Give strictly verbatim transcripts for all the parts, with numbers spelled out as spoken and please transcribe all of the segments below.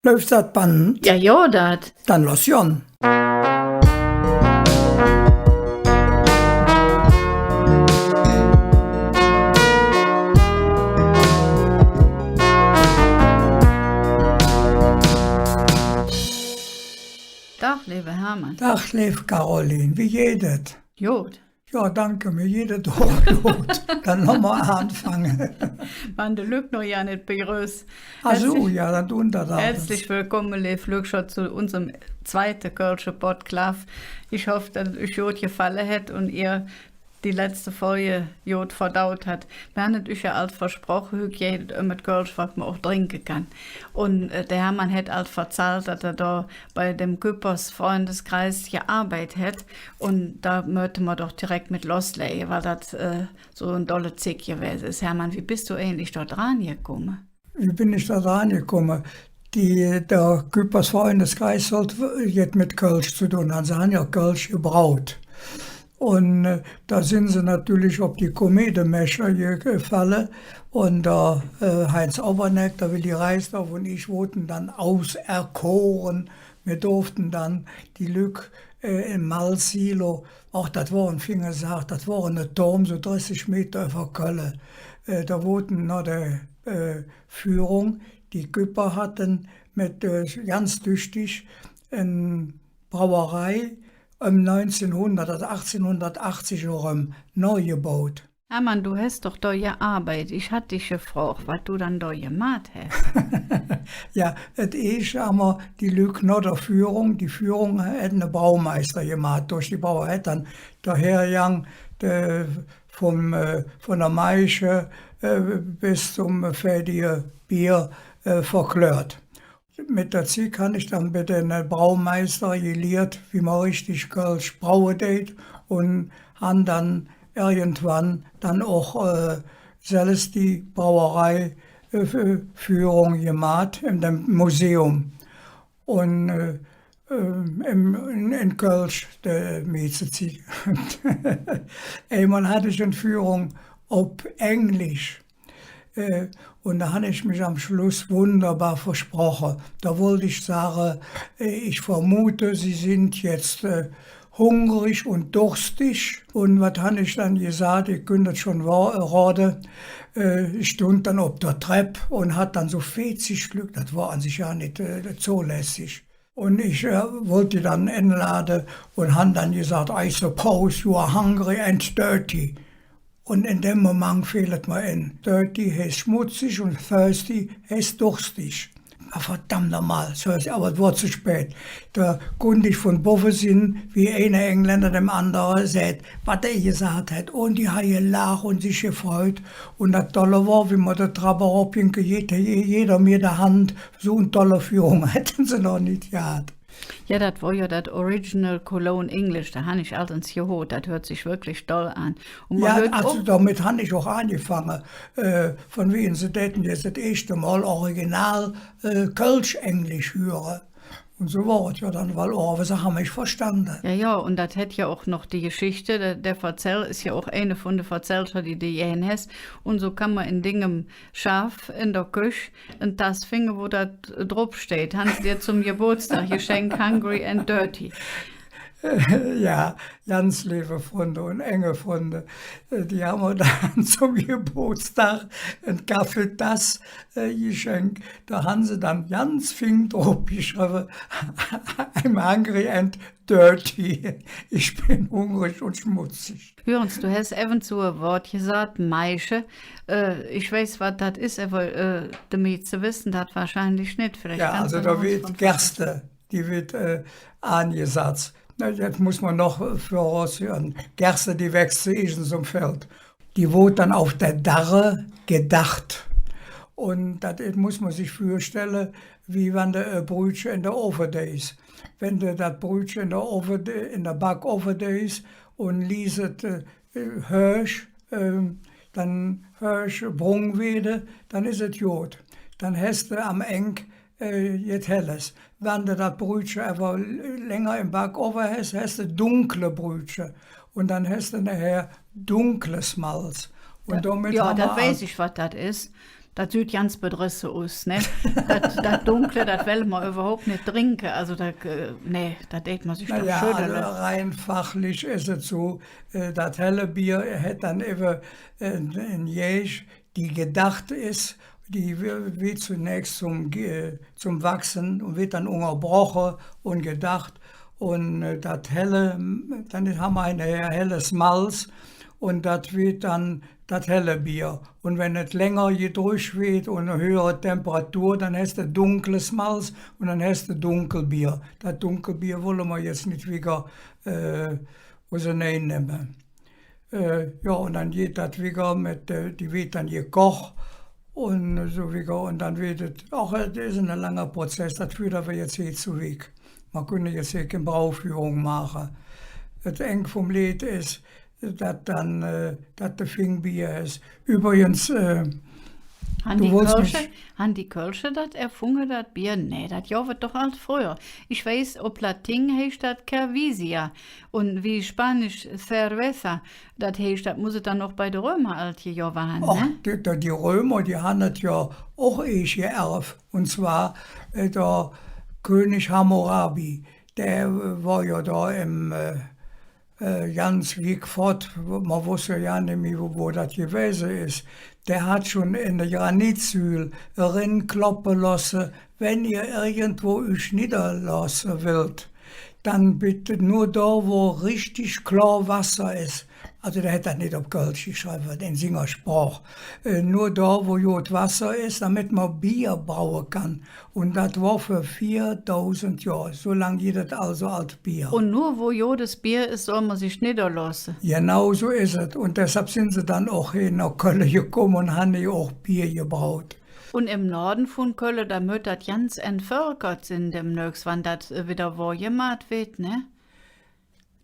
Läuf dat Band? Jo, jo, dat. Dann loss jonn. Dag, leeve Hermann. Dag, leev Caroline. Wie geiht et? God. Jo, danke, mir geiht et och god. Dann loss mer aanfange. Mer han de Lück noch jo nit begröß. Ach su, jo, dann dun mer dat. Hätzlich wellkumme, leev Lückcher, zo unserem zweite kölsche Podklaaf. Ich hoff, dat et üch god gefalle hät un ehr die letzte Folg god verdaut hat. Mer han et üch jo ald versproche, hügg geiht et öm et Kölsch, wat mer och drinke kann. Un, äh, der Hermann hät ald verzallt, dat hä do bei dem Küppers Freundeskreis gearbeidt hät. Un do mööchte mer doch direk met losläge, weil dat, äh, su en dolle Zigg gewäse es. Hermann, wie bes do eigentlich do dran gekumme? Wie ben ich do dran gekumme? Die, der Küppers Freundeskreis sollt w-, jet met Kölsch ze dun han. Se han jo Kölsch gebraut. Un, äh, do sin se natörlich op die Komedemächer ge-, gefalle. Un der, äh, Heinz Obernegg, der Willi Reisdorf un ich woodte dann auserkoren. Mir durfte dann die Lück, äh, em Malzsilo, och dat wor en finge Saach, dat wor ene Toom, su dressig Meter üvver Kölle. Äh, do woodte noh der, äh, Führung, die Küpper hatte met, äh, ganz düchtig en Brauerei öm nüngzehnhundert, alsu achtzehnhundertachtzig eröm, noh gebaut. Hermann, do häs doch do gearbeidt. Ich hatt dich gefrog, wat do dann do gemaht häs. Jo, et eesch han mer die Lück noh der Führung, die Führung hät ene Braumeister gemaht, durch die Brauerei, dann der Hergang, der vum, äh, vun der Maische, äh, bes zom fäädige Bier, äh, verklärt. Met der Zigg han ich dann bei denne Braumeister geliert, wie mer richtig Kölsch braue deit, un han dann irgendwann dann och, äh, selvs die Brauerei, äh, F-, Führung gemaht en dem Museum. Un, äh, ähm, em, en, en Kölsch de mieste Zigg. Eimol hatt ich en Führung op Englisch. Äh, un do han ich mich am Schluss wunderbar versproche. Do wollt ich sage, äh, „Ich vermute, Sie sind jetzt, äh, hungrig und durstig.“ Un wat han ich dann gesaht? Ehr künnt et schon wa-, rode. Äh, ich stundt dann op der Trepp un hatt dann su veezig Lück, dat wor an sich jo nit, äh, zolässig. Un ich, äh, wollt die dann enlade un han dann gesaht: „I suppose you are hungry and dirty.“ Un en dem Moment feel et mer en. Dirty heiß schmutzig un thirsty heiß durstig. Ah, verdammp nochmol, thirsty, ävver et wor ze spät. Do kunnt ich vun bovve sinn, wie eine Engländer dem andere säht, wat hä gesaht hät. Un die han gelaach un sich gefreut. Un dat Dolle wor, wie mer de Trapp erop gingke, jed-, jeder mir de Hand Su en dolle Führung hätte se noch nit gehatt. Jo, dat wor jo dat Original Cologne English, do han ich allt ens gehoot, dat hürt sich wirklich doll aan. Un mer hürt alsu och, domet han ich och aangefange, äh, vun wäge se däte jetz et eeschte Mol original, äh, Kölsch-Englisch hüre. Un su wor et jo dann wall och, ävver se han mich verstande. Jo, jo, un dat hät jo och noch die Geschichte, der, der Verzäll es jo och eine vun de Verzällcher, die de gään häs. Un su kann mer en dingem Schaaf en der Köch en Tass finge, wo dat drop steiht: „Han se dir zom Gebootsdag geschenk, Hungry and Dirty.“ Jo, ganz leeve Fründe un enge Fründe, äh, die han mer dann zom Gebootsdag en Kaffeetass, äh, geschenk. Do han se dann ganz fing drop geschrevve: „I'm hungry and dirty.“ Ich ben hungrig un schmutzig. Hür ens, do häs evvens su e Wood gesaht, Maische. Äh, ich weiß, wat dat es, ävver, äh, de mieste wesse dat wahrscheinlich nit. Villeich kanns do uns vun verzälle. Jo, alsu do weed Gerste, die weed, äh, aangesatz. Na, jetz muss mer noch vörus hüre. Gerste, die wähß zoeesch em Feld. Die woodt dann op der Darre gedarrt. Un dat muss mer sich vürstelle, wie wann de e Brüdche en der Ovve deis. Wann de dat Brüdche en der Ovve, en der Backovve deis un liss et, äh, höösch, ähm, dann höösch brung weede, dann es et god. Dann häs de am Engk, äh, jet Helles. Wann de dat Brüdche ävver länger em Backovve häs, häs de dunkle Brüdche. Un dann häs de nohher dunkles Malz. Un domet, jo, dat weiß ich, wat dat es. Dat süht ganz bedresse us, ne? Dat, dat Dunkle, dat well mer üvverhaup nit drinke. Also, dat, äh, ne, dat dät mer sich doch schöddele. Na ja, also rein fachlich es et su, äh, dat helle Bier hät dann evve, äh, en Gäg, die gedaach es, die weed, weed zunächst zom Ge-, zom Wachse un weed dann ungerbroche un gedaach. Un, äh, dat helle, dann han mer ein helles Malz un dat weed dann dat helle Bier. Un wann et länger gedrüg weed un en höhere Temperatur, dann häs de dunkles Malz un dann häs de Dunkelbier. Dat Dunkelbier wolle mer jetz nit wigger, äh, usenein nemme. Äh, jo, un dann geiht dat wigger met, äh, die weed dann gekoch un su wigger. Un dann weed et, och, et es ene lange Prozess, dat föhre mer jetz hee zo wigg. Mer künne jetz hee kein Brauführung maache. Et Eng vum Leed es, dat dann, äh, dat de fing Bier es. Üvvrigens, äh, han die Kölsche, han die Kölsche dat erfunge, dat Bier? Nä, dat gov et doch ald fröher. Ich weiß, op Lating heiß dat Cervisia un wie Spanisch Cerveza. Dat heiß, dat muss et dann och bei de Römer ald gegovve han, ne? Och, die, die, die Römer, die han et jo och eesch geerv. Un zwar, äh, der König Hammurabi, dä, äh, wor jo do em, äh, äh, ganz wigg fott, mer woss jo nit mih, wo, wo dat gewäse es. Dä hät schon en de Granitsüül erenkloppe looße: Wann ehr irgendwo üch nidderlooße wellt, dann bitte nor do, wo richtig klor Wasser es. Also, dä hät dat nit op Kölsch geschrevve, en singer Sproch. Äh, nor do, wo god Wasser es, domet mer Bier braue kann. Un dat wor för veerdausend Johr. Su lang gitt et also ald Bier. Un nor, wo godes Bier es, soll mer sich nidderlooße. Genau su es et. Un deshalv sin se dann och hee noh Kölle gekumme un han hee och Bier gebraut. Un em Norde vun Kölle, do mööt dat ganz entvölkert sin demnächs, wann dat, äh, widder wohr gemaht weed, ne?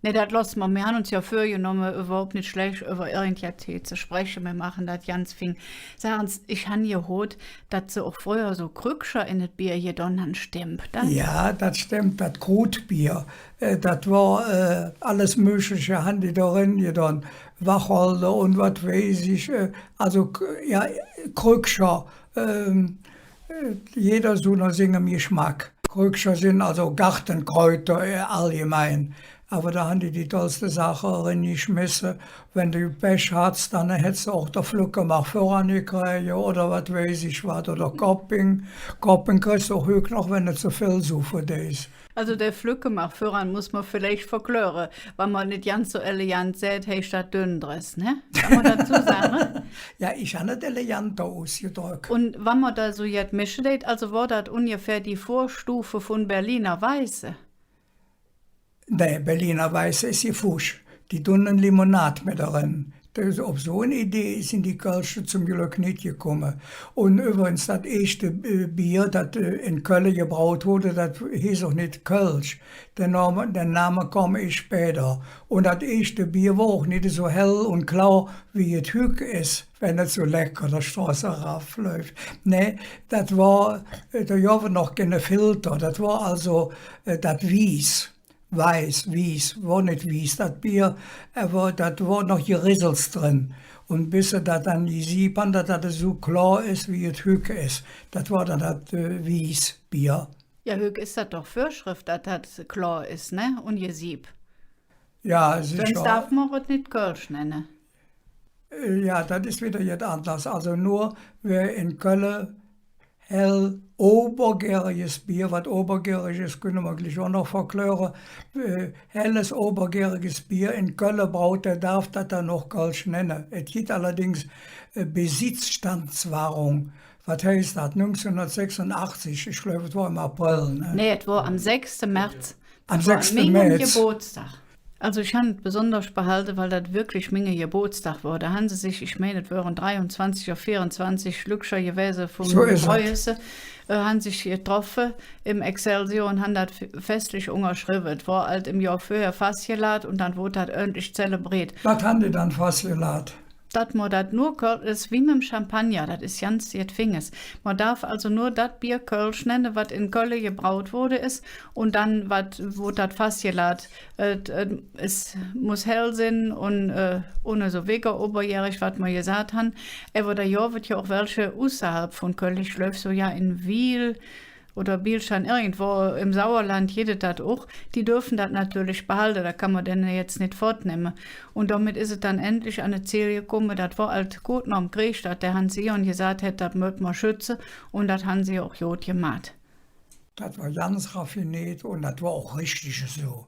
Nä, dat looße mer. Mer han uns jo vürgenomme, üvverhaup nit schlääch üvver irgendjet hee ze spreche. Mer maache dat ganz fing. Sag ens, ich han gehoot, dat se och fröher su Krüggcher en et Bier gedon han. Stemmp dat? Jo, dat stemmp, dat Krutbier. Äh, dat wor, äh, alles Mögliche han die do eren gedon. Wacholder un wat weiß ich. Äh, also, k-, jo, Krüggcher. Ähm, äh, jeder su noh singem Geschmack. Krüggcher sin also Gartenkräuter, äh, allgemein. Ävver do han die die dollste Saache erengeschmesse. Wann de Pech hatts, dann hätts de och der Flöcke-mach-vöran gekräge oder wat weiß ich wat. Oder Kopping. Kopping kriss de och hügg noch, wann de ze vill suffe deis. Also der Flöcke-mach-vöran muss mer villeich verkläre, wann mer nit ganz su elegant sät, heiß dat Dönndress, ne? Kann mer dat su sage? Jo, ich han et eleganter usgedröck. Un wann mer do su jet mische deit, also wor dat ungefähr die Vorstufe vun Berliner Weiße? Nä, Berliner Weiße es jo Fusch. Die dun en Limonad met eren. Dat, op su en Idee sin die Kölsche zom Glöck nit gekumme. Un üvvrigens, dat eeschte, äh, Bier, dat, äh, en Kölle gebraut woodt, dat heeß och nit Kölsch. Der Name, der Name kom eesch späder. Un dat eeschte Bier wor och nit esu hell un klor, wie et hügg es, wann et su lecker der Stroß erav läuf. Nä, dat wor, äh, do gov et noch keine Filter. Dat wor also, äh, dat Wieß. Weiß, wieß, wor nit wieß, dat Bier, ävver dat wor noch Gerisels dren. Un bes se dat dann gesieb han, dat dat esu klor es, wie et hügg es. Dat wor dann dat, äh, Wießbier. Jo, hügg es dat doch Vörschreff, dat dat klor es, ne? Un gesieb. Jo, secher. Söns darf mer et nit Kölsch nenne. Äh, jo, dat es widder jet anders. Also nor, wä en Kölle hell obergäriges Bier, wat obergärig es, künne mer glich och noch verkläre, äh, helles obergäriges Bier en Kölle braut, dä darf dat dann noch Kölsch nenne. Et gitt allerdings, äh, Besitzstandswahrung. Wat heiß dat? Nüngzehnhundertsechsunachzig, ich gläuv, et wor em April, ne? Nä, et wor am sechste März. Am sechste März. Gebotsdag. Also ich han et besonders behalde, weil dat wirklich minge Gebotsdag wor. Do han se sich, ich mein, et wore dreiunzwanzig oder veerunzwanzig Schlückcher gewäse vum Bräuesse, äh, han sich getroffe em Excelsior un han dat f-, festlich ungerschrevve. Et wor ald em Johr vörher fassgelaht un dann woodt dat ööntlich zelebreet. Wat han die dann fassgelaht? dat mer dat nor Köl-, es wie mem Champagner, dat es ganz jet Fings. Mer darf also nor dat Bier Kölsch nenne, wat en Kölle gebraut woode es, un dann, wat, wo dat Fass gelaht, et, et, es muss hell sin un, äh, un esu wigger, obergärig, wat mer gesaht han. Ävver do gov et jo och welche usserhalv vun Kölle, ich gläuv, su jo en Wiehl, oder Bilstein, irgendwo em Sauerland gitt et dat och, die dörfe dat natörlich behalde, dat kann mer denne jetz nit fottnemme. Un domet es et dann endlich an et Ziel gekumme, dat wor ald koot nohm Kreeg, dat der Hans Sion gesaht hät, dat mööt mer schötze, un dat han se och god gemaht. Dat wor ganz raffineet un dat wor och richtig esu.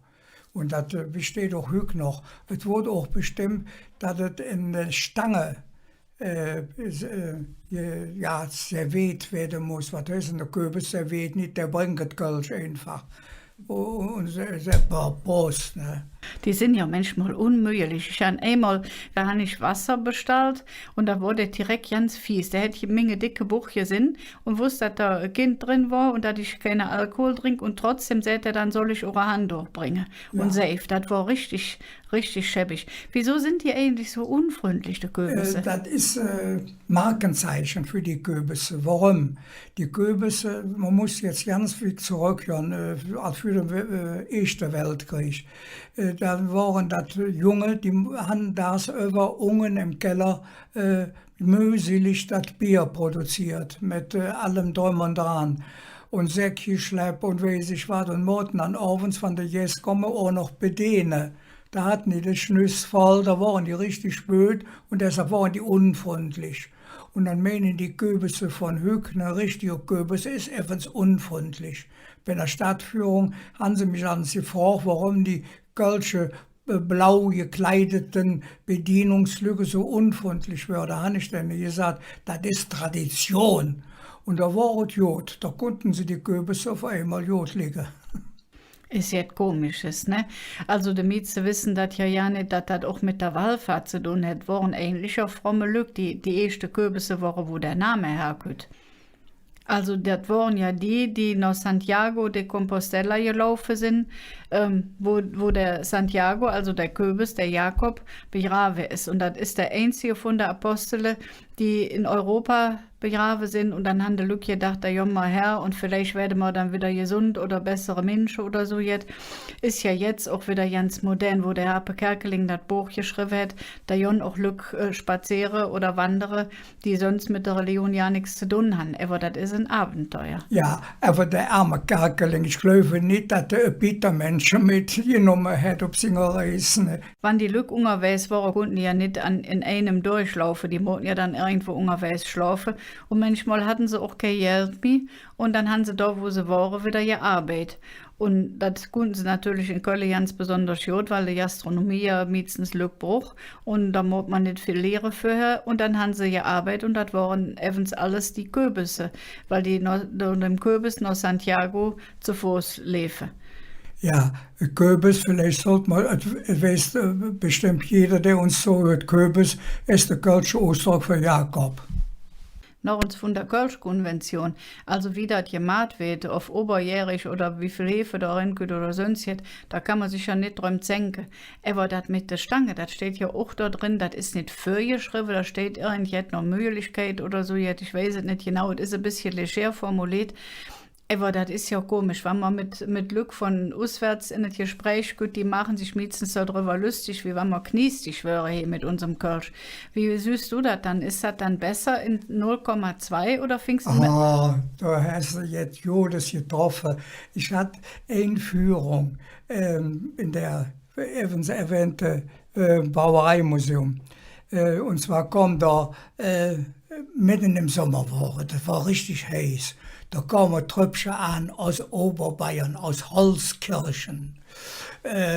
Un dat, äh, besteiht och hügg noch. Et woodt och bestemmp, dat et en de Stange äh, s-, äh, je-, jo, serveet weede muss. Wat heiß dann, der Köbes serveet nit, dä brängk et Kölsch einfach. U-, un se, se, boah, Pross, ne? Die sin jo mänchmol unmüggelich. Ich han eimol, do han ich Wasser bestallt un do woodt dä direk ganz fies. Dä hät minge decke Buch gesinn un woss, dat do e Kind dren wor un dat ich keine Alkohol drink un trotzdäm säht hä, dann soll ich och e Handdoch bränge. Jo. Un Seif, dat wor richtig Richtig schäbbig. Wiesu sin die eigentlich su unfründlich, die Köbesse? Äh, dat es, äh, Markezeiche för die Köbesse. Woröm? Die Köbesse, mer muss jetz ganz wigg zoröckgonn, äh, för der, äh, Eeschte Weltkreeg. Äh, do wore dat Junge, die han dagsüvver unge em Keller, äh, mühsillig dat Bier produzeet, met, äh, allem Drum un Dran. Un Säck geschlepp un weiß ich wat, un moote dann ovends, wann de Gäss kumme, och noch bedeene. Do hatte die de Schnüss voll, do wore die richtig bös un deshalv wore die unfründlich. Un dann meine die Köbesse vun hügg, ne richtige Köbes es evvens unfründlich. Bei ner Stadtführung han se mich dann gefrog, woröm die kölsche, äh, blau gekleidete Bedienungslück su unfründlich wöre. Do han ich denne gesaht, dat es Tradition. Un do wor et god, do kunnte se die Köbesse op eimol god ligge. Es jet Komisches, ne? Also, de mieste wesse dat jo, jo nit, dat dat och met der Wallfahrt ze dun hät. Wore eigentlich och fromme Lück, die, die eeschte Köbesse wore, wo der Name herkütt. Also, dat wore jo die, die noh Santiago de Compostela gelaufe sin, ähm, wo, wo der Santiago, also der Köbes, der Jakob, begrave es. Un dat es der einzige vun de Apostele, die en Europa begrave sin, un dann han de Lück gedaach, do gonn mer her un villeich weede mer dann widder gesund oder bessere Minsche oder su jet. Es jo jetz och widder ganz modern, wo der Hape Kerkeling dat Boch geschrevve hät, do gonn och Lück, äh, spazeere oder wandere, die söns met der Religion jo nix ze dun han. Ävver dat es en Abenteuer. Jo, ävver der ärme Kerkeling, ich gläuve nit, dat dä e Bittermännche metgenomme hät op singer Reis, ne? Wann die Lück ungerwägs wore, kunnte die jo nit an, en einem durchlaufe. Die moote jo dann irgendwo ungerwägs schlofe. Un mänchmol hatte se och kei Geld mih. Un dann han se do, wo se wore, widder gearbeidt. Un dat kunnte se natörlich en Kölle ganz besonders god, weil de Gastronomie jo miestens Lück bruch. Un do moot mer nit vill liere vörher. Un dann han se gearbeidt un dat wore evvens alles die Köbesse, weil die noh, noh dem Köbes noh Santiago zo Foß leefe. Jo, Köbes, villeich sollt mer, et, et weiß, äh, bestemmp jeder, dä uns zohööt, Köbes es der kölsche Usdrock för Jakob. Noch ens vun der Kölsch-Konvention, also wie dat gemaht weed, ov obergärig oder wie vill Hefe do eren kütt oder söns jet, do kann mer sich jo nit dröm zänke. Ävver dat met de Stange, dat steiht jo och do dren, dat es nit vörgeschrevve, do steiht irgendjet noh Möglichkeit oder su jet, ich weiß et nit genau, et es e bessche leger formuleet. Ävver dat es jo komisch, wann mer met, met Lück vun uswärts en et Gespräch kütt, die maache sich miestens do drüvver löstig, wie wann mer kniestig wöre he met unsem Kölsch. Wie sühs do dat dann? Es dat dann besser en null Komma zwei oder fings do met... Ah, do häs de jetz Godes getroffe. Ich hatt en Führung, ähm, en der evvens erwähnte, äh, Brauereimuseum. Äh, un zwar kom do, äh, medden em Sommer wor et, dat wor richtig heiß. Do kom e Trüppche aan us Oberbayern, us Holzkirchen. Äh,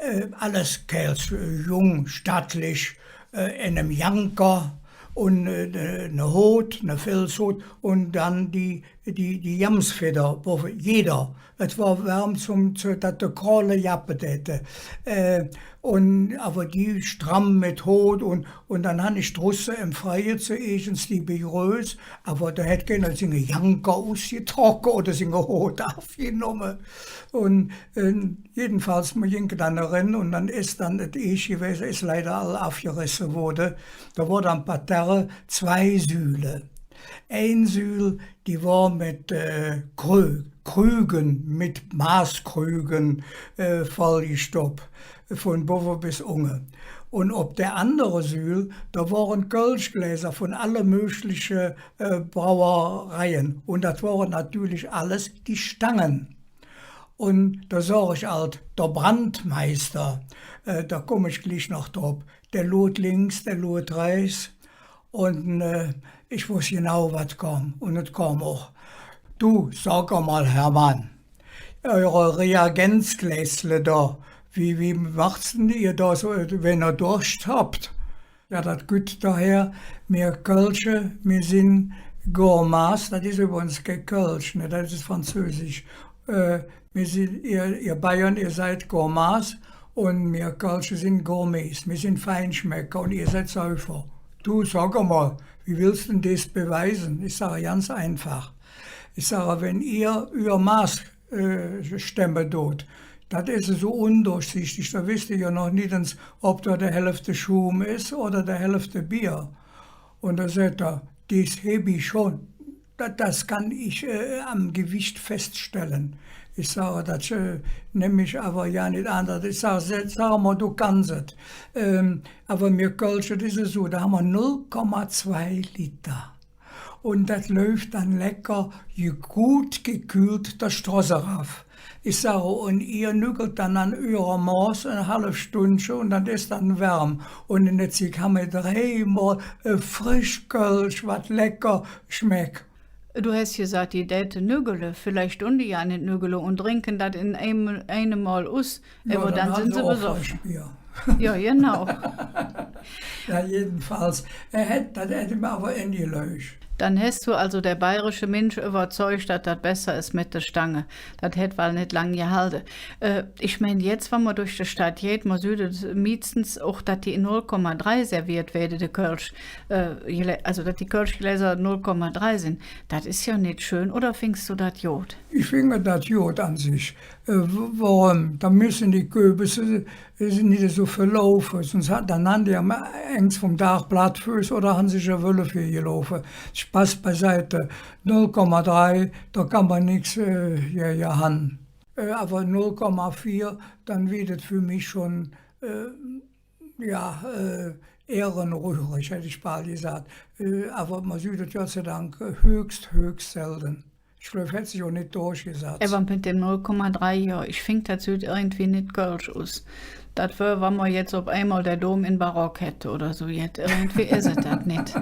äh, alles Kääls, äh, jung, stattlich, äh, en enem Janker un, äh, ne, ne Hot, ne Filzhot un dann die die, die Jamsfedder, wo jeder, et wor wärm, zom, zo, dat de Krolle jappe däte. Äh, un, ävver die stramm met Hoot un, un dann han ich drusse em Freie zoeesch ens die begröß, ävver do hät keiner singe Janker usgetrocke oder singe Hoot avgenomme. Un, äh, jedenfalls, mer ging dann eren un dann es dann et eesch gewäse, es leider all avgeresse woode. Do wor am Parterre zwei Süle. Ein Süül, die wor met, äh, Krö-, Krüge, met Maßkrüge, äh, vollgestopp, vun bovve bes unge. Un op der andere Süül, do wore Kölschgläser vun alle mögliche, äh, Brauereie. Un dat wore natörlich alles die Stange. Un do sag ich ald, der Brandmeister, äh, do kumm ich glich noch drop, dä luurt links, dä luurt rähts. Un, äh, ich woss genau, wat kom. Un et kom och: „Du, sag emol, Hermann, eure Reagenzgläsle do, wie, wie maachs dann ehr do su, wann ehr Dorscht hat?“ Jo, dat kütt doher, mir Kölsche, mir sin Gourmands, dat es üvvrigens kei Kölsch, ne, dat es Französisch. Äh, mir sin, ehr, ehr Bayern, ehr sid Gourmands un mir Kölsche sin Gourmets, mir sin Feinschmecker un ehr sid Säufer. Du, sag emol, wie wells de dann dat beweise? Ich sage, ganz einfach. Ich sage, wann ehr üür Maß äh, stemme dot. Dat es esu undurchsichtig, do wesst ehr jo noch nit ens, ov do de Hälfte Schuum es oder de Hälfte Bier. Un do säht hä: „Des heb ich schon, dat, dat kann ich, äh, am Gewicht feststelle.“ Ich sage: „Dat, äh, nemm ich ävver jo nit aan.“ Dat, ich sage: „Sag, sag mol, do kanns et.“ Ähm, ävver mir Kölsche, dat es esu, do han mer null Komma zwei Liter. Un dat läuf dann lecker, je, god gekühlt, der Stross erav. Ich sage, un ehr nüggelt dann an üürem Maß e halv Stündche un dat es dann wärm. Un en der Zigg han mer dreimol e frisch Kölsch, wat lecker schmeck. Do häs gesaht, die däte nüggele, villeich dun die jo nit nüggele un drinke dat en einem, einem Mol us. Jo, ävver dann han sin se och besoffe. Frisch Bier. Jo, genau. Jo, jedenfalls, hä hät, dat hät im ävver engeleuch. Dann häs do alsu der bayerische Minsch üvverzeug, dat dat besser es met der Stange. Dat hät wall nit lang gehalde. Äh, ich mein, jetz, wann mer durch de Stadt geiht, mer süht et miestens och, dat die en null Komma drei serviert weede, de Kölsch. Äh, Glä-, alsu, dat die Kölschgläser null Komma drei sin. Dat es jo nit schön, oder fings do dat god? Ich finge dat god an sich. Äh, w-, woröm? Do müsse die Köbesse, äh, nit esu vill laufe, söns han-, dann han die am Engk vum Dag Plattföß oder han se sich e Wölle villgelaufe. Spass beiseite. Null Komma drei, do kann mer nix, äh, jo, jo, han. Äh, ävver null Komma vier, dann weed et för mich schon, äh, jo, äh, ehrenrührig, hätt ich bal gesaht. Äh, ävver mer süht et Godd sei Dank, äh, höchst, höchst selde. Ich gläuv, hät sich och nit durchgesatz. Ävver met dem null Komma drei, jo, ich fing, dat süht irgendwie nit kölsch us. Dat wör, wann mer jetz op eimol der Dom en Barock hätt oder su jet. Irgendwie es et dat nit.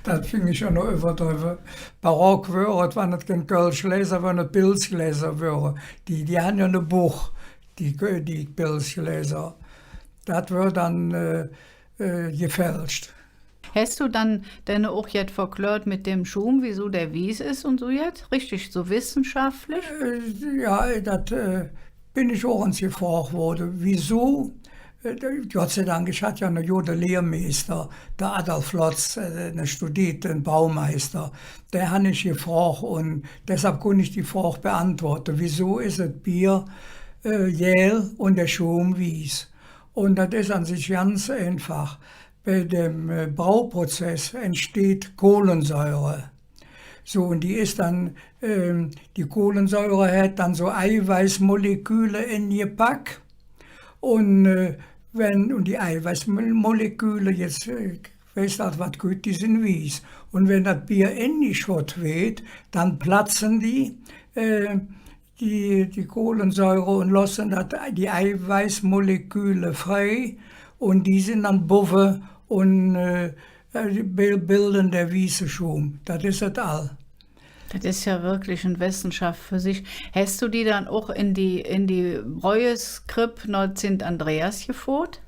Dat fing ich jo noch üvverdrevve. Barock wör et, wann et kein Kölschgläser, wann et Pilzgläser wöre. Die, die han jo ne Buch, die Kö-, die Pilzgläser. Dat wör dann, äh, äh, gefälscht. Häs do dann denne och jet verklärt met dem Schuum, wiesu dä wieß es un su jet? Richtig, su wesseschaftlich? Äh, jo, dat, äh, ben ich och ens gefrog woode. Wiesu? Äh, Godd sei Dank, ich hatt jo ne gode Lehrmeister, der Adolf Lotz, äh, ne studeete Braumeister. Dä han ich gefrog un deshalv kunnt ich die Frog beantwoode. Wiesu es et Bier, äh, gääl un der Schuum wieß? Un dat es an sich ganz einfach. Bei dem, äh, Brauprozess entsteiht Kohlensäure. Su, un die es dann, ähm, die Kohlensäure hät dann su Eiweißmoleküle engepack. Un, äh, wann, un die Eiweißmoleküle, jetz, äh, weiß de, wat kütt, die sin wieß. Un wann dat Bier engeschott weed, dann platze die, äh, die, die Kohlensäure un looße dat, die Eiweißmoleküle frei un die sin dann bovve un, äh, äh, bi-, bilde der wieße Schuum. Dat es et all. Dat es jo wirklich en Wesseschaff för sich. Häs do die dann och en die, en die Bräueskripp noh Zint Andreas geföhrt?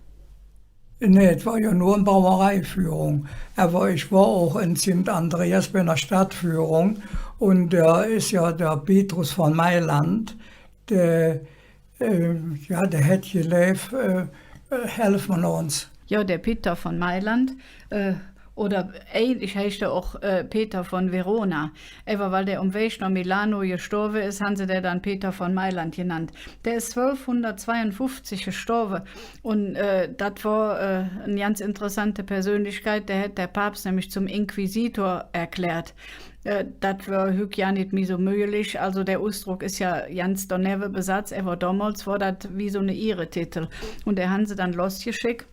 Nä, et wor jo nor en Brauereiführung. Ävver ich wor och en Zint Andreas bei ner Stadtführung. Un dä es jo dä Petrus vun Mailand, dä, äh, jo, dä hät geläv, äh, äh, helf mer uns. Jo, dä Pitter vun Mailand, äh, oder eigentlich heiß dä och, äh, Peter von Verona. Ävver weil dä om Wäg noh Milano gestorve es, han se dä dann Peter von Mailand genannt. Dä es zwölfhundertzweiunfuffzig gestorve un, äh, dat wor, äh, en ganz interessante Persönlichkeit. Dä hät der Paps nämlich zom Inquisitor erklärt. Äh, dat wör hügg jo nit mih su möglich. Also der Usdrock es jo ganz donevve besatz, ävver domols wor dat wie su ne Ihretitel. Un dä han se dann losgescheck,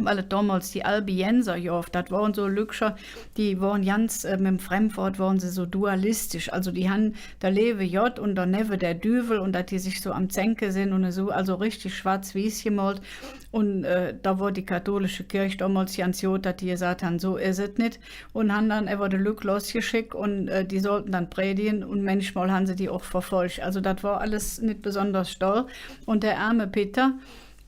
weil et domols die Albigenser gov, dat wore su Lückcher, die wore ganz, äh, mem Fremdwood wore se su dualistisch. Also die han der leeve Godd un donevve der Düvel un dat die sich su am Zänke sin un esu, also richtig schwatz-wieß gemolt. Un, äh, do wor die katholische Kirch domols ganz god, dat die gesaht han, su es et nit. Un han dann ävver de Lück losgescheck un, äh, die sollte dann prädige un mänchmol han se die och verfolg. Also dat wor alles nit besonders doll. Un der ärme Pitter,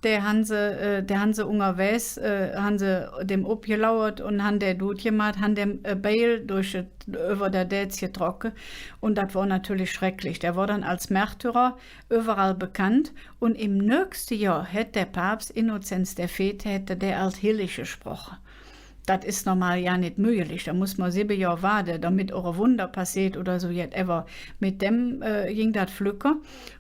dä han se, äh, dä han se ungerwägs, äh, han se däm opgelauert un han dä dud gemaht, han däm e Beil durch et, üvver der Dätz getrocke. Un dat wor natörlich schrecklich. Dä wor dann als Märtyrer üvverall bekannt. Un em nöchste Johr hät der Paps Innozenz der Veete, hät dä als hellig gesproche. Dat es normal jo nit möglich. Do muss mer sibbe Johr waade, domet och e Wunder passeet oder su jet. Ävver met däm, äh, ging dat flöcker.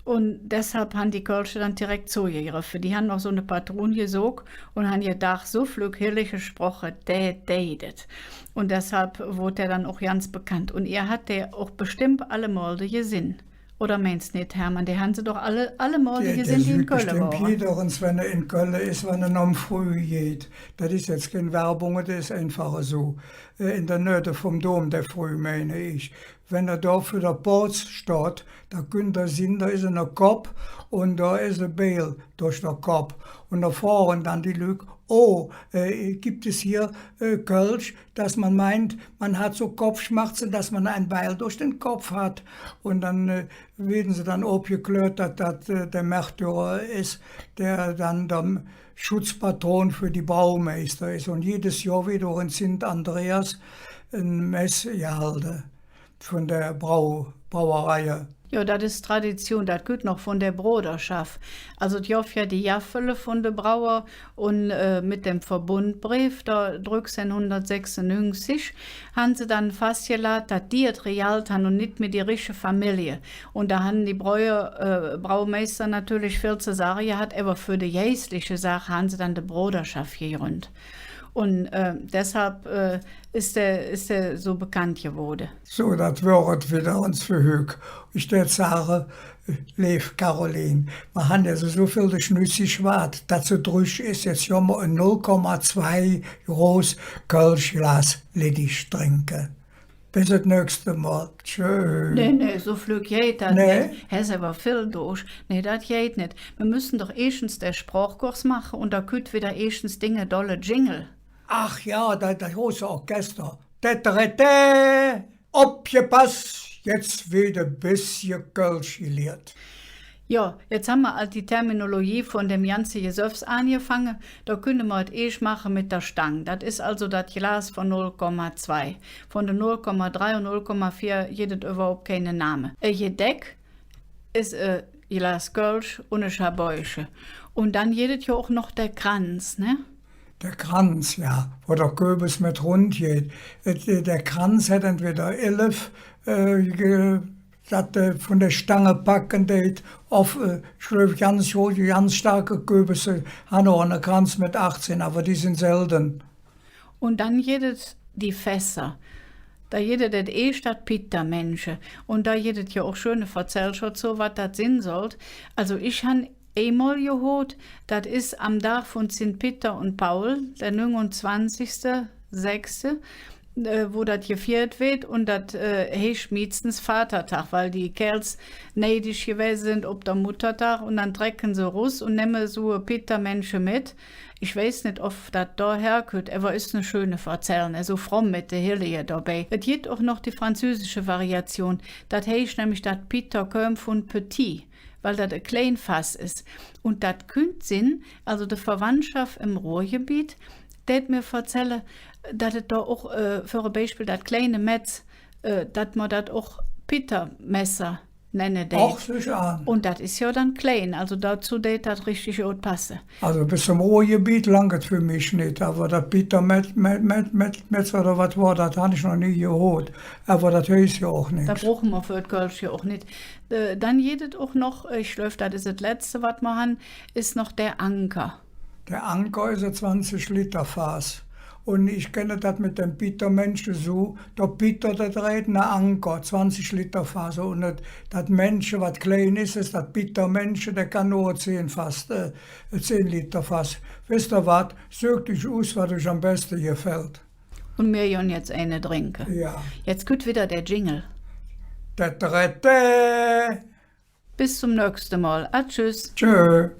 Un deshalv han die Kölsche dann direk zogegreffe. Die han noch su ne Patrun gesök un han gedaach, su flöck hellig gesproche, dä deit et. Un deshalv woodt dä dann och ganz bekannt. Un ehr hat dä och bestemmp allemole gesinn. Oder meins nit, Hermann? Dä han se doch alle, allemole gesinn, die en Kölle wore. Jedereins, wann hä en Kölle es, wann hä nohm Früh geiht. Dat es jetz kein Werbung, dat es einfach esu. Äh, en der Nöh vum Dom, der Früh, mein ich. Wann hä do för der Pooz steiht, do künnt hä sinn, do es ene Kopp un do es e Beil durch der Kopp. Un do froge dann die Lück: „Oh, äh, gibt es hier, äh, Kölsch, dass man meint, man hat so Kopfschmerzen, dass man ein Beil durch den Kopf hat?“ Un dann, äh, weede se dann opgeklört, dat dat, äh, der Märtyrer es, dä dann der Schutzpatron för die Braumeister es. Un jedes Johr weed och en Sint Andreas en Mess gehalde vun der Brau-, Brauereie. Jo, dat es Tradition, dat kütt noch vun der Broderschaff. Also, et gov jo die Gaffele vun de Brauer un, äh, met däm Verbundbreef, do drücksehnhundertsechsunnüngzig, han se dann fassgelaht, dat die et regalt han un nit mih die riche Famillie. Un do han die Bräuer-, äh, Braumeister natörlich vill ze sage gehat, ävver för de geistliche Saach han se dann de Broderschaff gegründt. Un, äh, deshalv, äh, es dä, es dä su bekannt gewoode. Su, dat wör et widder ens för hügg. Ich dät sage, leev Caroline, mer han jetz su vill de Schnüss geschwaad, dat se drüg es, jetz gevve mer en null Komma zwei groß Kölschglas leddig drinke. Bes et nöchste Mol. Tschö. Nä, nä, su flöck geiht dat nit. Häs ävver vill Doosch. Nä, dat geiht nit. Mer müsse doch eesch ens der Sprochkurs maache un do kütt widder eesch ens dinge dolle Jingle. Ach jo, dat, dat große Orchester. Täterätä! Opgepass, jetz weed e bessche Kölsch geliert. Jo, jetz han mer ald die Terminologie vun däm ganze Gesöffs aangefange. Do künne mer et eesch maache met der Stang. Dat es also dat Glas vun null Komma zwei. Vun de null Komma drei un null Komma vier gitt et üvverhaup keine Name. E Gedeck es e Glas Kölsch un e Schabäusche. Un dann gitt et jo och noch der Kranz, ne? Der Kranz, jo, wo der Köbes met rundgeiht. Et, äh, der Kranz hät entweder elf, äh, ge-, dat, äh, vun der Stang packe deit, ov, äh, ich gläuv, ganz große, ganz starke Köbesse han och ene Kranz met achzehn, ävver die sin selde. Un dann gitt et die Fässer. Do gitt et eesch dat Pittermännche. Un do gitt et jo och schöne Verzällcher dozo, wat dat sin sollt. Also ich han eimol gehoot, dat es am Dag vun Zint Pitter un Paul, der nüngunzwanzigste sechste, äh, wo dat gefiert weed, un dat, äh, heiß meeschtens Vatertag, weil die Kääls neidisch gewäse sin op der Muttertag, un dann trecke se erus un nemme su e Pittermännche met. Ich weiß nit, ov dat do herkütt, ävver es ne schöne Verzäll, ne, su fromm met de Hellige dobei. Et gitt och noch die französische Variation, dat heiß nämlich, dat Pitter köm vun petit, weil dat e klein Fass es. Un dat künnt sin, also de Verwandtschaff em Ruhrgebiet dät mir verzälle, dat et do och, äh, för e Beispill dat kleine Metz, äh, dat mer dat och Pittermesser nenne deit. Och, süch an. Un dat es jo dann klein, alsu dozo deit dat richtig god passe. Alsu bes zom Ruhrgebiet lang et för mich nit, ävver dat Pitter-, Met-, Met-, Met-, Met-, Metz oder wat wor, dat han ich noch nie gehoot. Ävver dat heiß jo och nix. Dat bruche mer för et Kölsch jo och nit. Äh, dann gitt et och noch, äh, ich gläuv, dat es et letzte, wat mer han, es noch der Anker. Der Anker es e zwanzig Liter Faaß. Un ich kenne dat met dem Pittermännche su, der Pitter, dä dreit ne Anker, zwanzig Liter Faaß. Un dat, dat Männche, wat klein es, es dat Pittermännche, dä kann nor zehn Faaß, äh, zehn Liter Faaß. Wesst ehr wat? Sökt üch us, wat üch am beste gefällt. Un mir gonn jetz eine drinke. Jo. Jetz kütt widder der Jingle. Der drette. Bes zom nöchste Mol. Adjüs. Tschö.